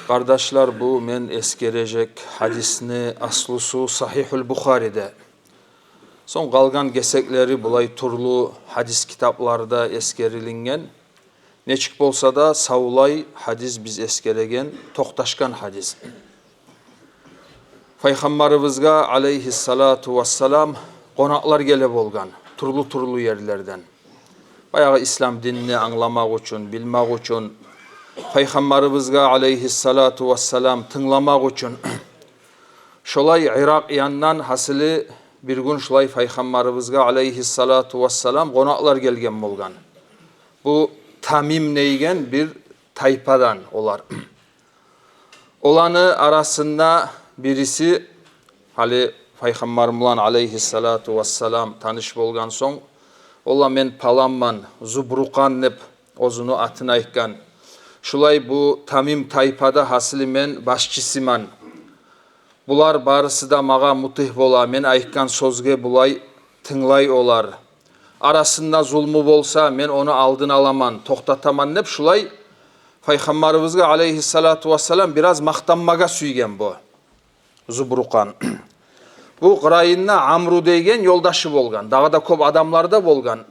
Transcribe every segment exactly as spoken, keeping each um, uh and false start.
Къардашлар, бу мен эсгережек гьадисни аслусу Сагьигьул Бухариде. Сонг къалгъан гесеклери булай тюрлю гьадис китапларда эсгерилинген. Нечик болса да, савлай гьадис биз эсгереген, токъташгъан гьадис. Пайхаммарыбызгъа, алейгьиссалату вассалам, къонакълар геле болгъан тюрлю-тюрлю ерлерден. Баягъы ислам динни англамакъ учун, билмек учун, Пайхаммарыбызгъа, алейгьиссалату вассалам, тынгламакъ учун. Шолай Иракъ яндан, гьасили, бир гюн шулай Пайхаммарыбызгъа, алейгьиссалату вассалам, къонакълар гелген болгъан. Бу Тамим деген бир тайпадан олар. Оланы арасында бириси, гьали Пайхаммар булан, алейгьиссалату вассалам, таныш болгъан сонг, ола, мен паланман, Зубрукъан деп оьзюню атын айтгъан. Шулай бу Тамим тайпада, гьасили, мен башчысыман. Булар барысы да магъа мутигь бола, мен айтгъан сёзге булай тынглай олар. Арасында зулму болса, мен ону алдын аламан, токътатаман деп, шулай Пайхаммарыбызгъа, алейгьиссалату вассалам, бираз макътанмагъа сюйген бу Зубрукъан. Бу къырайында Амру деген ёлдашы болгъан, дагъы да кёп адамлар да болгъан.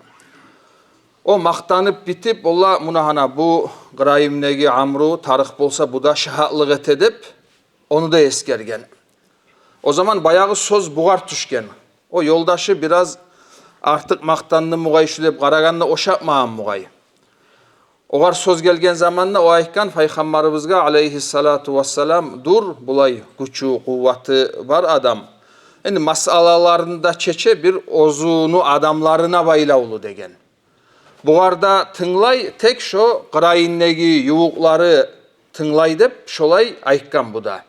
О макътанып битип, ола, муна гьана бу къырайымдагъы Амру, тарыкъ болса, бу да шагьатлыкъ эте деп, ону да эсгерген. О заман баягъы сёз бугъар тюшген. О ёлдашы бираз артыкъ макътанды мугъай шу деп къарагъанда, ошатмагъан мугъай. Огъар сёз гелген заманда о айтгъан Пайхаммарыбызгъа, алейгьиссалату вассалам: «Дюр, булай гючю, къуваты бар адам. Энди масъалаларын да чече бир оьзюню адамларына байлавлу», — деген. Бугъар да тынглай, тек шо къырайындагъы ювукълары тынглай деп, шолай айтгъан бу да.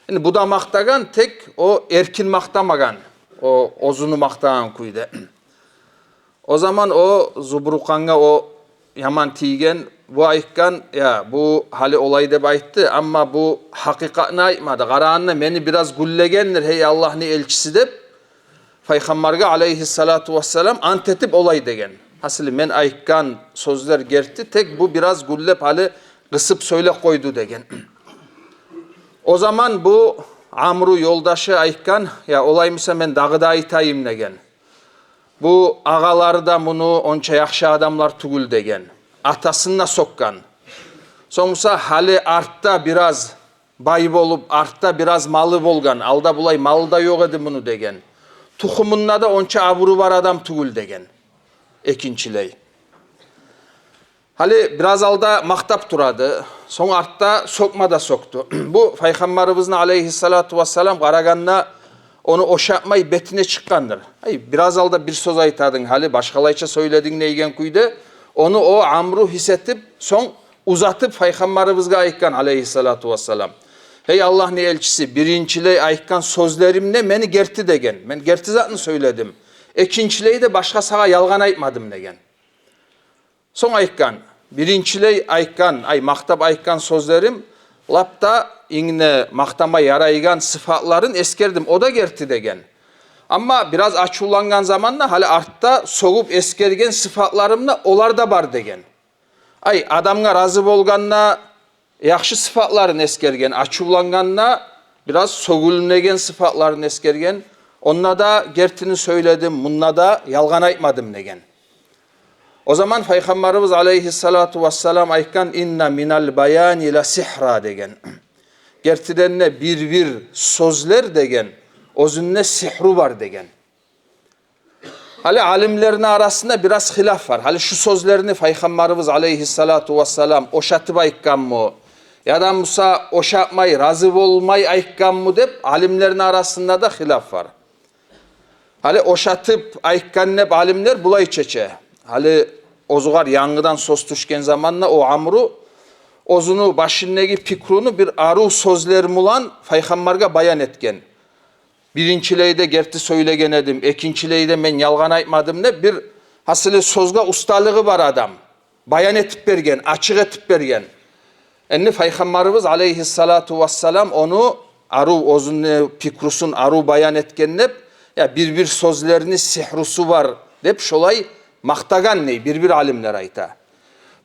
Энди бу да макътагъан, тек о эркин макътамагъан, о оьзюню макътагъан кюйде. О заман о Зубрукъангъа о яман тийген, бу айтгъан: «Я, бу гьали олай деп айтды, амма бу гьакъыкъатны айтмады. Къарагъанда мени бираз гюллегендир, гьей Аллагьны элчиси», — деп, Пайхаммаргъа, алейгьиссалату вассалам, ант этип олай деген. «Гьасили, мен айтгъан сёзлер герти, тек бу бираз гюллеп, гьали къысып сёйлеп къойду», — деген. О заман бу Амру ёлдашы айтгъан: «Я, олай буса, мен дагъы да айтайым», — деген. «Бу агъалары да муну онча яхшы адамлар тюгюл», — деген. Атасын да сёкген. Сонг буса гьали артда бираз бай болуп, артда бираз малы болгъан, алда булай малы да ёкъ эди муну, деген. Тухумунда да онча абуру бар адам тюгюл, деген. Экинчилей. Гьали бираз алда макътап турады, сонг артда сёкме де сёкдю. Бу Пайхаммарыбызны, алейгьиссалату вассалам, къарагъанда, ону ошатмай, бетине чыкъгъандыр. «Ай, бираз алда бир сёз айтадынг, гьали башгъалайча сёйлединг», — деген кюйде, ону о Амру гьис этип, сонг узатып Пайхаммарыбызгъа айтгъан, алейгьиссалату вассалам: «Гьей Аллагьны элчиси, биринчилей айтгъан сёзлерим де мени герти, — деген. — Мен герти затны сёйледим. Экинчилей де башгъа сагъа ялгъан айтмадым», — деген. Сонг айтгъан: «Биринчилей айтгъан, ай, макътап айтгъан сёзлерим, лап да инг де макътама ярайгъан сыфатларын эсгердим, о да герти», — деген. «Амма бираз ачувлангъан заманда, гьали артда сёгюп эсгерген сыфатларым да, олар да бар», — деген. Ай, адамгъа рази болгъанда яхшы сыфатларын эсгерген, ачувлангъанда бираз сёгюлмеген сыфатларын эсгерген, «Онда да гертини сёйледим, мунда да ялгъан айтмадым», — деген. О заман Пайхаммарыбыз, алейгьиссалату вассалам, айтгъан: «Инна минал баяни ла сигьра», — деген. «Гертиден де бир-бир сёзлер, — деген, — оьзюнде сигьру бар», — деген. Гьали алимлени арасында бираз хилаф бар. Гьали шу сёзлени Пайхаммарыбыз, алейгьиссалату вассалам, ошатып айтгъанмы, яда буса ошатмай, рази болмай айтгъанмы деп, алимлени арасында да хилаф бар. Гьали ошатып айтгъан деп алимлер булай чече. Гьали оьзюгер янгыдан сёз тюшген заманда о Амру оьзюню башындагъы пикруну бир арив сёзлер булан Пайхаммаргъа баян этген. «Биринчилейде герти сёйлеген эдим, экинчилейде мен ялгъан айтмадым», — деп, бир, гьасили, сёзге усталыгъы бар адам. Баян этип берген, ачыкъ этип берген. Энди Пайхаммарыбыз, алейгьиссалату вассалам, ону арив, оьзюню пикрусун арив баян этген деп, я, бир-бир сёзлени сигьрусу бар деп, шолай макътагъан дей бир-бир алимлер, айта.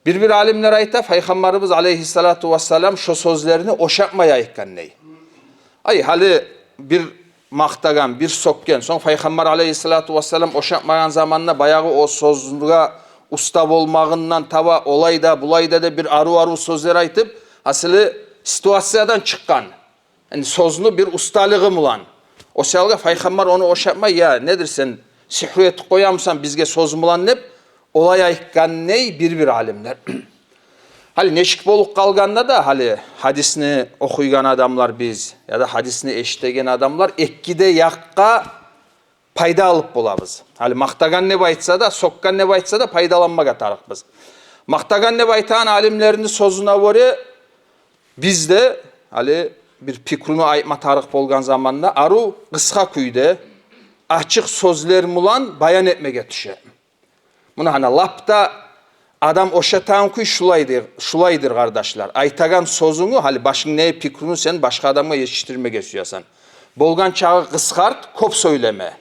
Бир-бир алимлер айта, Пайхаммарыбыз алейгьиссалату вассалам шо сёзлерин ошатмай айтгъан дей. Ай, гьали бир макътагъан, бир сёкген, сонг Пайхаммар алейгьиссалату вассалам ошатмагъан заманда баягъы о сёзге уста болмагъындан таба олай да, булай да деп бир арив-арив сёзлер айтып, асылы ситуациядан чыкъгъан. Яни сёзню бир усталыгъы булан. О саялгъа Пайхаммар ону ошатмай, я недир сен, сигьру этип къоямысан бизге сёз булан деп, олай айтгъан дей бир-бир алимлер. Гьали нечик болуп къалгъанда да, гьали гьадисни охуйгъан адамлар биз, яда гьадисни эшитеген адамлар эки де якъгъа пайда алып болабыз. Гьали макътагъан деп айтса да, сёкген деп айтса да, пайдаланмагъа тарыкъбыз. Макътагъан деп айтагъан алимлени сёзюне гёре, биз де гьали бир пикруну айтма тарыкъ болгъан заманда арив, къысгъа кюйде, ачыкъ сёзлер булан баян этмеге тюше. Муна гьана лап да адам ошатагъан кюй шулайдыр, шулайдыр, къардашлар. Айтагъан сёзюнгню, гьали башынгда пикруну сен башгъа адамгъа етишдирмеге сюесен. Болгъан чакъы къысгъарт, кёп сёйлеме.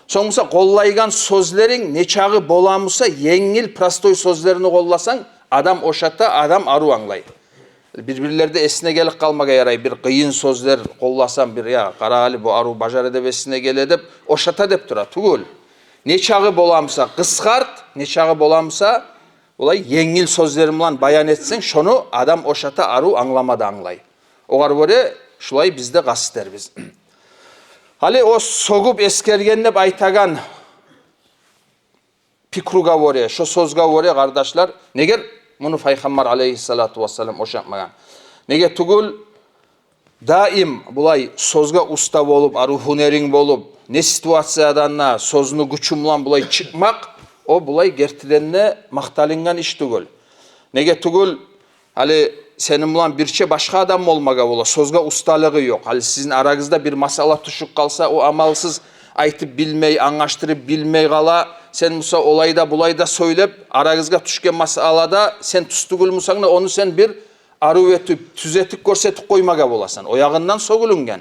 Сонг буса къоллайгъан сёзлеринг нечакъы боламыса, енгил, простой сёзлерни къолласанг, адам ошата, адам арив англай. Бир-бирлерде эсине гелип къалмагъа ярай, бир къыйын сёзлер къолласам, бир, я, къара гьали, бу арив бажара деп эсине геле деп, ошата деп тура, тюгюл. Нечакъы боламыса къысгъарт, нечакъы боламыса, олай енгил сёзлер булан баян этсенг, шону адам ошата, арив англама да англай. Огъар гёре шулай биз де къаст этербиз. Гьали о сёгюп эсгерген деп айтагъан пикругъа гёре, шо сёзге гёре, къардашлар, неге муну Пайхаммар алейгьиссалату вассалам ошатмагъан? Неге тюгюл, даим булай сёзге уста болуп, арив гьюнеринг болуп, не ситуациядан да сёзню гючю булан булай чыкъмакъ, о булай гертиден де макъталынгъан иш тюгюл. Неге тюгюл, гьали сени булан бирче башгъа адам болмагъа бола, сёзге усталыгъы ёкъ. Гьали сизин арагъызда бир масъала тюшюп къалса, о амалсыз айтып билмей, англашдырып билмей къала. Сен буса олай да, булай да сёйлеп, арагъызгъа тюшген масъалада сен тюз тюгюл бусанг да, ону сен бир арив этип, тюзетип гёрсетип къоймагъа боласан. О ягъындан сёгюлюнген.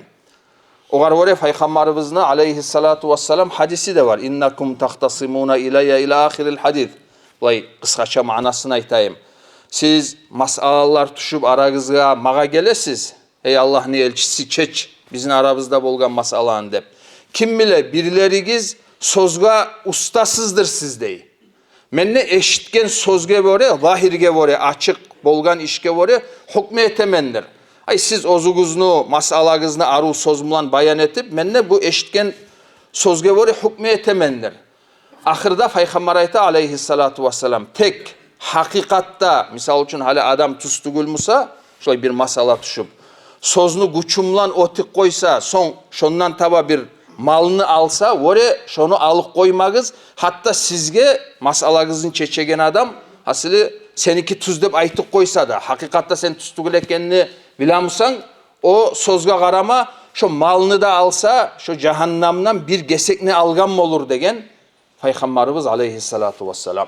Огъар гёре Пайхаммарыбызны алейгьиссалату вассалам гьадиси де бар. «Иннакум тахтасимуна илайя» ила ахирил гьадис. Булай къысгъача маънасын айтайым. Сиз масъалалар тюшюп арагъызгъа магъа гелесиз. «Эй Аллагьны элчиси, чеч бизин арабызда болгъан масъаланы», – деп. «Ким биле, бирлеригиз сёзге устасыздыр сиз», – дей. «Мен де эшитген сёзге гёре, загьирге гёре, ачыкъ болгъан ишге гёре гьукму этемендир». Ай, сиз оьзюгюзню масъалагъызны арив сёз булан баян этип, мен де бу эшитген сёзге гёре гьукму этемендир. Ахырда Пайхаммар айта, алейгьиссалату вассалам, тек гьакъыкъатда, мисал учун, гьали адам тюз тюгюл буса, шолай бир масъала тюшюп, сёзню гючю булан оьтюп къойса, сонг шондан таба бир малны алса, гёре шону алып къоймагъыз, гьатта сизге масъалагъызны чечеген адам, гьасили, сеники тюз деп айтып къойса да, гьакъыкъатда сен тюз тюгюл экенни биле бусанг, о сёзге къарама, шо малны да алса, шо жагьаннамдан бир гесекни алгъан болур деген Пайхаммарыбыз алейгьиссалату вассалам.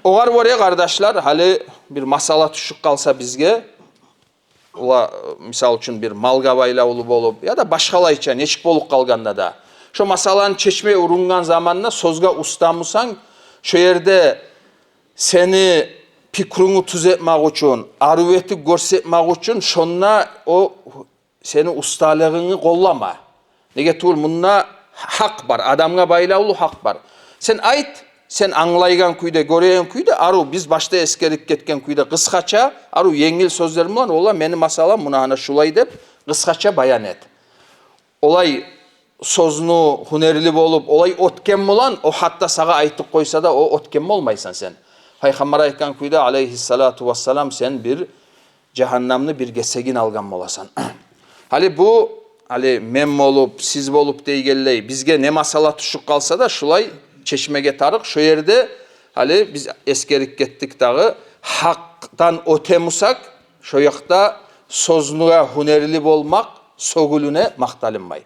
Огъар гёре, къардашлар, гьали бир масъала тюшюп къалса бизге, ола, мисал учун, бир малгъа байлавлу болуп, яда башгъалайча, нечик болуп къалгъанда да, шо масъаланы чечме урунгъан заманда сёзге уста бусанг, шо ерде сени пикрунгну тюзетмек учун, арив этип гёрсетмек учун, шонда о сени усталыгъынгны къоллама. Неге тюгюл, мунда гьакъ бар, адамгъа байлавлу гьакъ бар. Сен айт, сен англайгъан кюйде, гёреген кюйде, арив, биз башда эсгерип гетген кюйде, къысгъача, арив, енгил сёзлер булан, ола, мени масъалам муна гьана шулай деп, къысгъача баян эт. Олай сёзню гьюнерли болуп, олай оьтген булан, о гьатта сагъа айтып къойса да, о оьтген болмайсан сен. Пайхаммар айтгъан кюйде, алейгьиссалату вассалам, сен бир жагьаннамны бир гесегин алгъан боласан. Гьали бу, гьали мен болуп, сиз болуп дейгенлей, бизге не масъала тюшюп къалса да, шулай чечмеге тарыкъ. Шо ерде гьали биз эсгерип гетдик дагъы, гьакъдан оьте бусакъ, шо якъда сёзню гьюнерли болмакъ сёгюлюне, макъталынмай.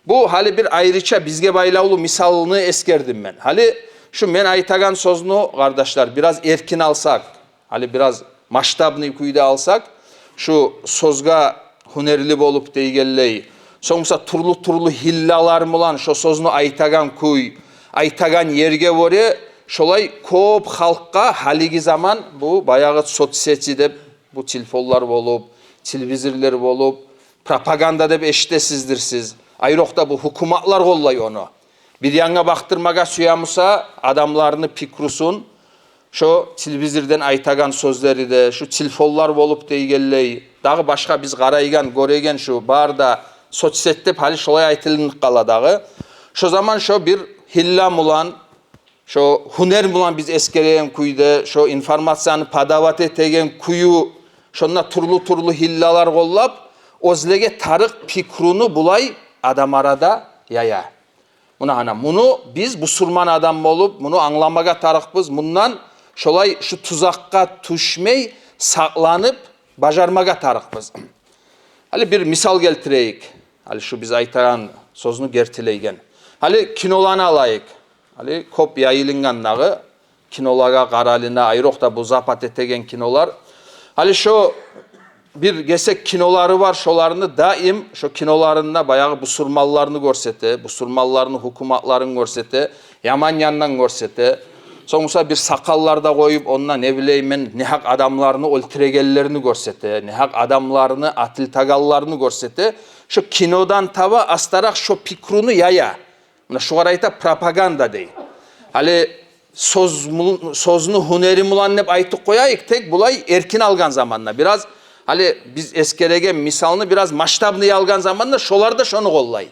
Бу гьали бир айрыча бизге байлавлу мисалны эсгердим мен. Гьали шу мен айтагъан сёзню, къардашлар, бираз эркин алсакъ, гьали бираз масштабный кюйде алсакъ, шу сёзге гьюнерли болуп дейгенлей, сонг буса тюрлю-тюрлю гьиллалар булан шо сёзню айтагъан кюй, айтагъан ерге гёре Шолай кёп халкъгъа гьалиги заман бу баягъы соцсети деп, бу телефонлар болуп, телевизорлар болуп, пропаганда деп эшитесиздир сиз. Айрокъда бу гьукуматлар къоллай ону. Бир янгъа бакъдырмагъа сюе буса адамланы пикрусун, шо телевизордан айтагъан сёзлери де, шу телефонлар болуп дейгенлей, дагъы башгъа биз къарайгъан, гёреген шу бары да соцсет деп гьали шолай айтылынып къала дагъы. Шо заман шо бир гьилла булан, шо гьюнер булан биз эсгереген кюйде, шо информацияны подавать этеген кюю, шонда тюрлю-тюрлю гьиллалар къоллап, оьзлеге тарыкъ пикруну булай адам арада яя. Муна гьана, муну биз бусурман адам болуп, муну англамагъа тарыкъбыз. Мундан шолай шу тузакъгъа тюшмей, сакъланып бажармагъа тарыкъбыз. Гьали бир мисал гелтирейик. Гьали шу биз айтагъан сёзню гертилейген. Гьали киноланы алайыкъ. Гьали кёп яйылынгъан дагъы кинолагъа къаралына, айрокъда бу запад этеген кинолар. Гьали шо бир гесек кинолары бар, шоланы даим, шо киноларында баягъы бусурманланы гёрсете, бусурманланы гьукуматларын гёрсете, яман яндан гёрсете. Сонг буса бир сакъаллар да къоюп, онда, не билейим мен, негьакъ адамланы оьлтюрегенлерин гёрсете, негьакъ адамланы атылтагъанларын гёрсете. Шо кинодан таба астаракъ шо пикруну яя. Муна шугъар айта пропаганда дей. Гьали сёз мул-, сёзню гьюнери булан деп айтып къояйыкъ, тек булай эркин алгъан заманда. Бираз, гьали биз эсгереген мисалны бираз масштабный алгъан заманда, шолар да шону къоллай.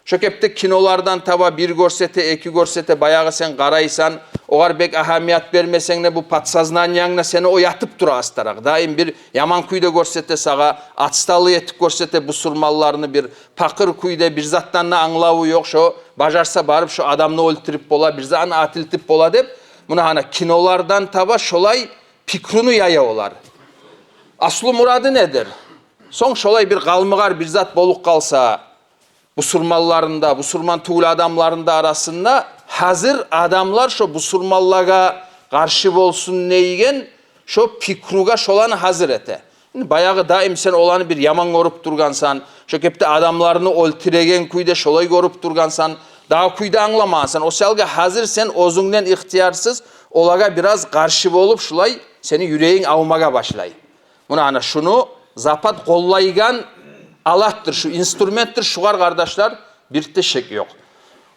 Шо кепде кинолардан таба бир гёрсете, эки гёрсете, баягъы сен къарайсан, огъар бек агьамият бермесенг де, бу подсознаниянгда сени о ятып тура астаракъ. Даим бир яман кюйде гёрсете сагъа, отсталый этип гёрсете бусурманланы, бир пакъыр кюйде, бир затдан да англаву ёкъ, шо бажарса барып шо адамны оьлтюрюп бола, бир затны атылтып бола деп. Муна гьана кинолардан таба шолай пикруну яя олар. Аслу мурады недир? Сонг шолай бир къалмагъар бир зат болуп къалса, бусурманланы да, бусурман тюгюл адамланы да арасында, гьазир адамлар шо бусурманлагъа къаршы болсун дейген шо пикругъа шоланы гьазир эте. Энди баягъы даим сен оланы бир яман гёрюп тургъансан, шо кепде адамланы оьлтюреген кюйде шолай гёрюп тургъансан, дагъы кюйде англамагъансан. О саялгъа гьазир сен оьзюнгден ихтиярсыз олагъа бираз къаршы болуп, шулай сени юрегинг авмагъа башлай. Муна гьана шуну запад къоллайгъан алатдыр, шу инструментдир, шугъар, къардашлар, бир де шек ёкъ.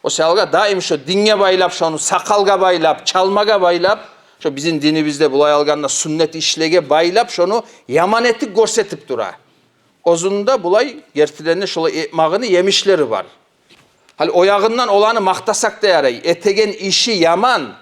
О саялгъа даим шо динге байлап, шону сакъалгъа байлап, чалмагъа байлап, шо бизин динибизде, булай алгъанда, суннат ишлеге байлап, шону яман этип гёрсетип тура. Оьзюнде булай гертиден де шолай этмагъыны емишлери бар. Гьали о ягъындан оланы макътасакъ да ярай, этеген иши яман.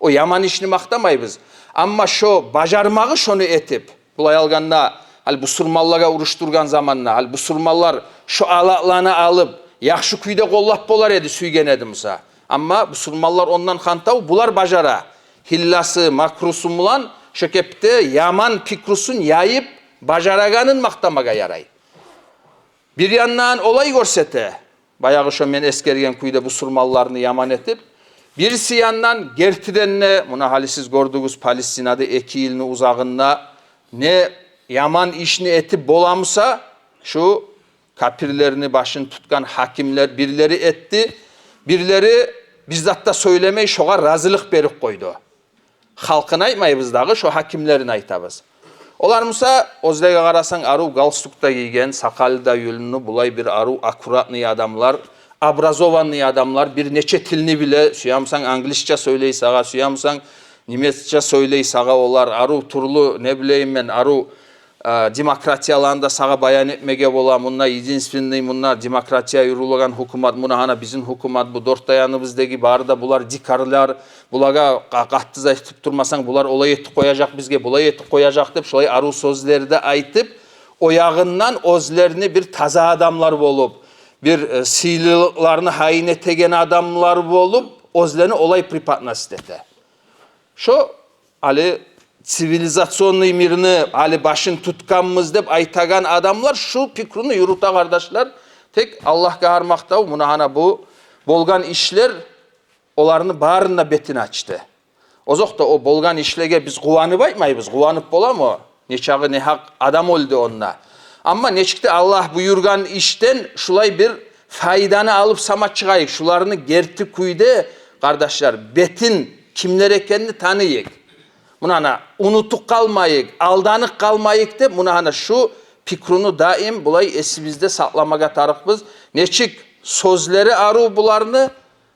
О яман ишни макътамайбыз. Амма шо бажармагъы шону этип, булай алгъанда, гьали бусурманлагъа уруш тургъан заманда, гьали бусурманлар шо алатланы алып, яхшы кюйде къоллап болар эди, сюйген эди буса. Амма бусурманлар ондан хантав, булар бажара. Гьилласы, макрусу булан шо кепде яман пикрусун яйып бажарагъанын макътамагъа ярай. Бир яндан олай гёрсете, баягъы шо мен эсгерген кюйде бусурманланы яман этип, бириси яндан гертиден де, муна гьали сиз гёрдюгюз, Палестинада эки йылны узагъында не яман ишни этип боламыса, шу капирлени башын тутгъан гьакимлер, бирлери этди, бирлери бир зат да сёйлемей, шогъар разилик берип къойду. Халкъын айтмайбыз дагъы, шо гьакимлерин айтабыз. Олар буса, оьзлеге къарасанг, арив галстук да гийген, сакъалы да юлюню, булай бир арив, аккуратный адамлар, образованный адамлар, бир нече тилни биле, сюе бусанг англисча сёйлей сагъа, сюе бусанг немецча сёйлей сагъа олар, арив тюрлю, не билейим мен, арив, э, демократияланы да сагъа баян этмеге бола, мунда единственный, мунда демократия юрюлеген гьукумат, муна гьана бизин гьукумат, бу дёрт де яныбыздагъы бары да булар дикарлар, булагъа къа-, къатты зат этип турмасанг, булар олай этип къояжакъ бизге, булай этип къояжакъ деп, шолай арив сёзлер де айтып, о ягъындан оьзлени бир таза адамлар болуп, бир, э, сыйлылыкъланы гьайын этеген адамлар болуп, оьзлени олай преподносить эте. Шо гьали цивилизационный мирни гьали башын тутгъанбыз деп айтагъан адамлар шу пикруну юрюте, къардашлар. Тек Аллагьгъа гьар макътав, муна гьана бу болгъан ишлер оланы барын да бетин ачды. Озокъда, о болгъан ишлеге биз къуванып айтмайбыз, къуванып боламы? Нечакъы негьакъ адам оьлдю онда. Амма нечик де Аллагь буюргъан ишден шулай бир пайданы алып сама чыгъайыкъ, шуланы герти кюйде къардашлар, бетин, кимлер экенни таныйыкъ. Муна гьана, унутуп къалмайыкъ, алданып къалмайыкъ деп, муна гьана шу пикруну даим булай эсибизде сакъламагъа тарыкъбыз. Нечик сёзлери арив буланы,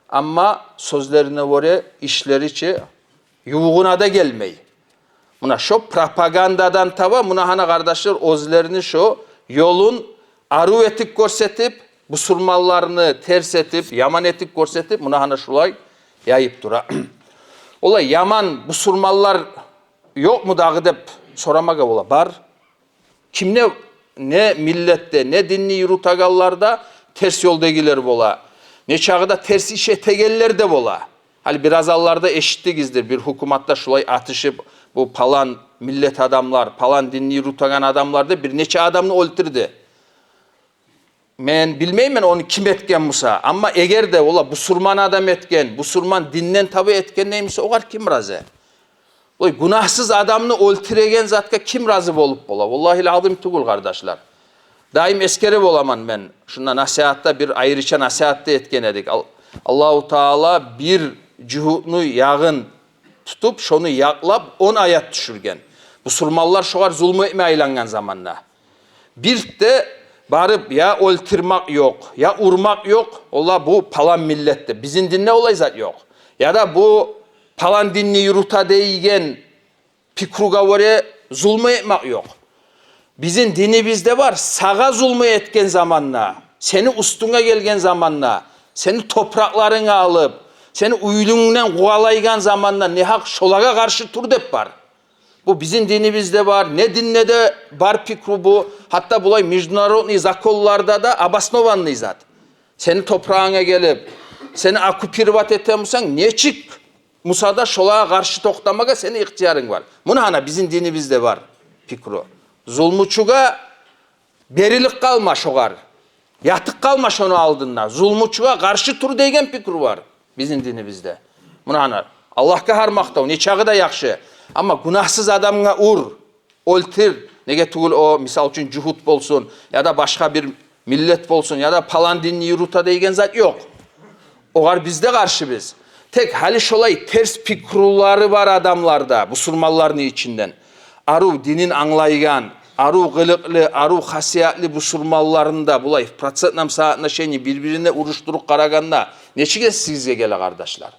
амма сёзлерине гёре ишлери чи ювугъуна да гелмей. Муна шо пропагандадан таба, муна гьана, къардашлар, оьзлерини шо ёлун арив этип гёрсетип, бусурманланы терс этип, яман этип гёрсетип, муна гьана шулай яйып тура. Олай яман бусурманлар ёкъму дагъы деп сорамагъа бола. Бар. Кимде, не миллетде, не динни юрютегенлерде терс ёлдагъылар бола. Не чагъы да терс иш этегенлер де бола. Гьали бираз алларда эшитдигиздир, бир гьукуматда шулай атышып, бу палан миллет адамлар, палан динни юрютеген адамлар деп бир нече адамны оьлтюрдю. Мен билмеймен ону ким этген буса. Амма эгер де ола бусурман адам этген, бусурман динден таба этген деймисе, огъар ким рази? Ой, гюнагьсыз адамны оьлтюреген затгъа ким рази болуп бола? Валлагьил азим тюгюл, къардашлар. Даим эсгере боламан мен. Шунда насигьатда бир айрыча насигьатда этген эдик. Ал-, Аллагьу Таала бир жугьутну ягъын тутуп, шону якълап, он аят тюшюрген. Бусурманлар шогъар зулму этме айлангъан заманда. Бир де барып, я оьлтюрмек ёкъ, я урмакъ ёкъ, ола бу палан миллетде. Бизин динде олай зат ёкъ. Я да бу палан динни юрюте деген пикругъа гёре зулму этмек ёкъ. Бизин динибизде бар, сагъа зулму этген заманда, сени уьстюнге гелген заманда, сени топуракъларынгны алып, сени уьюнгден къувалайгъан заманда негьакъ шолагъа къаршы тур деп бар. Бу бизин динибизде бар, не динде де бар пикру бу. Гьатта булай международный законларда да обоснованный зат. Сени топурагъынга гелип, сени оккупировать этемисен, нечик буса да шолагъа къаршы токътамагъа сени ихтиярынг бар. Муна гьана бизин динибизде бар пикру. Зулмучугъа берилип къалма шогъар. Ятып къалма шону алдында. Зулмучугъа къаршы тур деген пикру бар бизин динибизде. Муна гьана, Аллагьгъа гьар макътав, не чагъы да яхшы. Амма гюнагьсыз адамгъа ур, оьлтюр. Неге тюгюл о, мисал учун, жугьут болсун, я да башгъа бир миллет болсун, я да палан динни юрюте деген зат ёкъ. Огъар биз де къаршыбыз. Тек гьали шолай терс пикрулары бар адамларда, бусурманланы ичинден, арив динин англайгъан, арив къылыкълы, арив хасиятлы бусурманланы да булай в процентном соотношении бир-бирине урушдуруп къарагъанда, нечик эсигизге геле, къардашлар?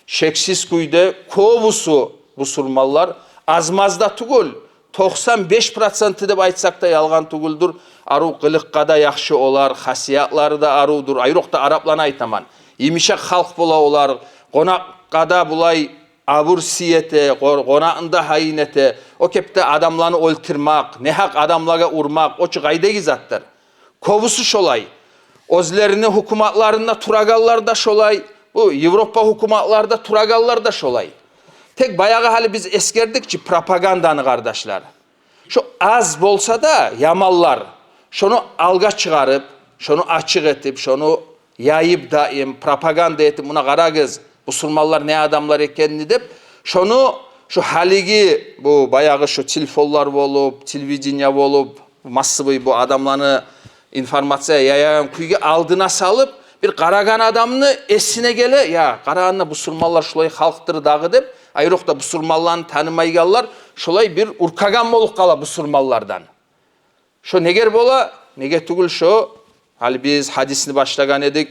Шексиз кюйде кёбюсю бусурманлар, аз-маз да тюгюл, токъсан беш проценти деп айтсакъ да ялгъан тюгюлдюр. Арив къылыкъгъа да яхшы олар, хасиятлары да аривдюр. Айрокъда арапланы айтаман. Йымышакъ халкъ бола олар. Къонакъгъа да булай абур-сый эте, къо-, къонакъны да гьайын эте. О кепде адамланы оьлтюрмек, негьакъ адамлагъа урмакъ, о чу къайдагъы затдыр. Кёбюсю шолай. Оьзлерини гьукуматларында турагъанлар да шолай. Бу Европа гьукуматларда турагъанлар да шолай. Тек баягъы гьали биз эсгердик чи пропаганданы, къардашлар. Шо аз болса да яманлар, шону алгъа чыгъарып, шону ачыкъ этип, шону яйып, даим пропаганда этип, муна къарагъыз, бусурманлар не адамлар экенни деп, шону, шо гьалиги, бу баягъы шо телефонлар болуп, телевидение болуп, массовый бу адамланы информация яягъан кюйге алдына салып, бир къарагъан адамны эсине геле, я, къарагъанда бусурманлар шулай халкъдыр дагъы деп, айрокъда бусурманланы танымайгъанлар шулай бир уркъагъан болуп къала бусурманлардан. Шо негер бола, неге тюгюл шо, гьали биз гьадисни башлагъан эдик,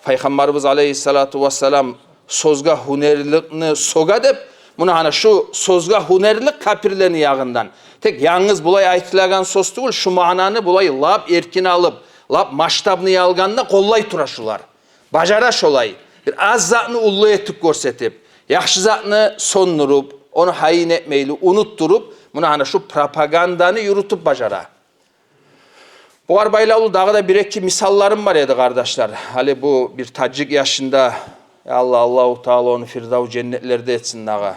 Пайхаммарыбыз алейгьиссалату вассалам сёзге гьюнерликни сёге деп, муна гьана шу сёзге гьюнерлик капирлени ягъындан. Тек янгыз булай айтылагъан сёз тюгюл, шу маънаны булай лап эркин алып, лап масштабный алгъанда къоллай тура шулар. Бажара шолай. Бир аз затны уллу этип гёрсетип, яхшы затны сёндюрюп, ону гьайын этмейли, унутдуруп, муна гьана шу пропаганданы юрютюп бажара. Бугъар байлавлу дагъы да бир-эки мисалларым бар эди, къардашлар. Гьали бу бир таджик яшында, я Аллагь, Аллагьу Таала ону Фирдавс женнетлерде этсин дагъы.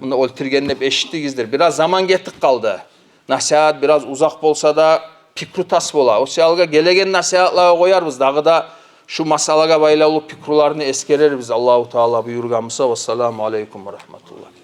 Муну оьлтюрген деп эшитдигиздир. Бираз заман гетип къалды. Насигьат бираз узакъ болса да, пикру тас бола. О саялгъа гелеген насигьатлагъа къоярбыз. Дагъы да шу масъалагъа байлавлу пикруланы эсгерербиз, Аллагьу Таала буюргъан буса. Вассаламу алейкум ва рагьматуллагь.